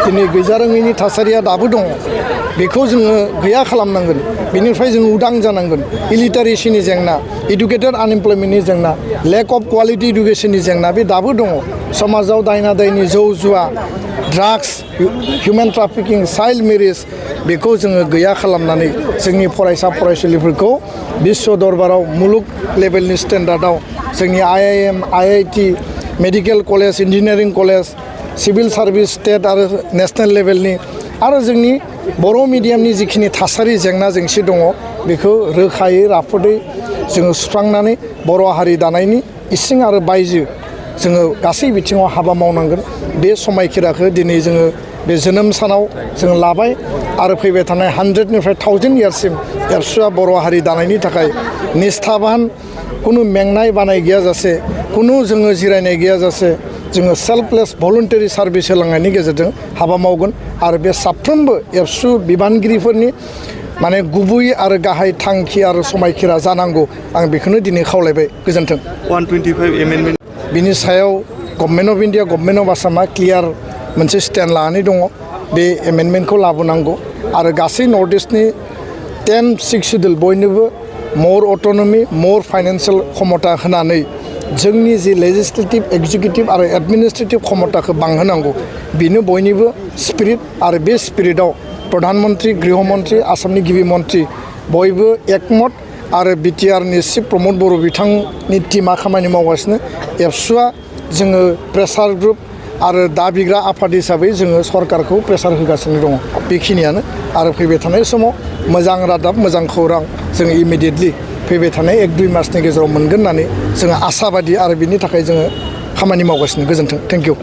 दिनै गैजारोङैनि थासारिया दाबो दङ बेखौ जोङो गैया खालामनांगोन बेनिफ्राय जों उदां जानांगोन इलिटारेसिनि जेंना इडुकेटेड आनएमप्लयमेन्टनि जेंना लेक अफ क्वालिटि इडुकेसननि जेंना बे दाबो दङ समाजाव दायना दायनि जौ जुवा drugs human trafficking child marriage बेखौ जोङो गैया खालामनानै जोंनि फरायसा फरायसुलिफोरखौ बिश्व दरबाराव मुलुग लेभेलनि स्टेन्डार्डआव जोंनि IIM IIT medical college engineering college civil service state आरो नेशनेल लेभेलनि आरो जोंनि बर' मिडियामनि जिखिनि थासारि जेंना जेंसि दङ बेखौ रोखायै राफोदै जोङो सुस्रांनानै बर' हारि दानायनि इसिं आरो बायजो जोङो गासै बिथिङाव हाबा मावनांगोन बे समायखिराखौ दिनै जोङो बे जोनोम सानाव जों लाबाय आरो फैबाय थानाय 100निफ्राय 1000 इयार्ससिम एबसुआ बर' हारि दानायनि थाखाय निस्थाबान कुनु मेंनाय बानाय गैयाजासे कुनु जोङो जिरायनाय गैयाजासे जोङो सेल्फलेस भलुन्टारि सार्भिस होलांनायनि गेजेरजों हाबा मावगोन आरो बे साफ्रोमबो एबसु बिबानगिरिफोरनि माने गुबै आरो गाहाय थांखि आरो समायखिरा जानांगौ आं बेखौनो दिनै खावलायबाय गोजोन्थों 125 एमेन्डमेन्ट बिनि सायाव government of India government of आसामा क्लियार मोनसे स्टेन्ड लानानै दङ बे एमेन्डमेन्टखौ लाबोनांगौ आरो गासै नर्थ इस्टनि 10-6 सिडुल बयनोबो मर अट'नमि मर फाइनेन्सियेल क्षमता होनानै जोंनि जि लेजिस्लेटिभ एक्जिकिउटिभ आरो एडमिनिस्ट्रेटिभ क्षमताखौ बांहोनांगौ बेनो बयनिबो स्पिरिट आरो बे स्पिरिटआव प्रधानमन्त्री गृहमन्त्री आसामनि गिबि मन्त्री बयबो एकमत आरो बिटिआरनि चिफ प्रमद बर' बिथांनि टीमा खामानि मावगासिनो एबसुआ जोङो प्रेसार ग्रुप आरो दाबिग्रा आफाद हिसाबै जोङो सरकारखौ प्रेसार होगासिनो दङ बेखिनियानो आरो फैबाय थानाय समाव मोजां रादाब मोजां खौरां जोङो इमिडियेटलि फैबाय थानाय 1-2 मासनि गेजेराव मोनगोन होननानै जोङो आसाबादि आरो बिनि थाखाय जोङो खामानि मावगासिनो गोजोन्थों थेंक इउ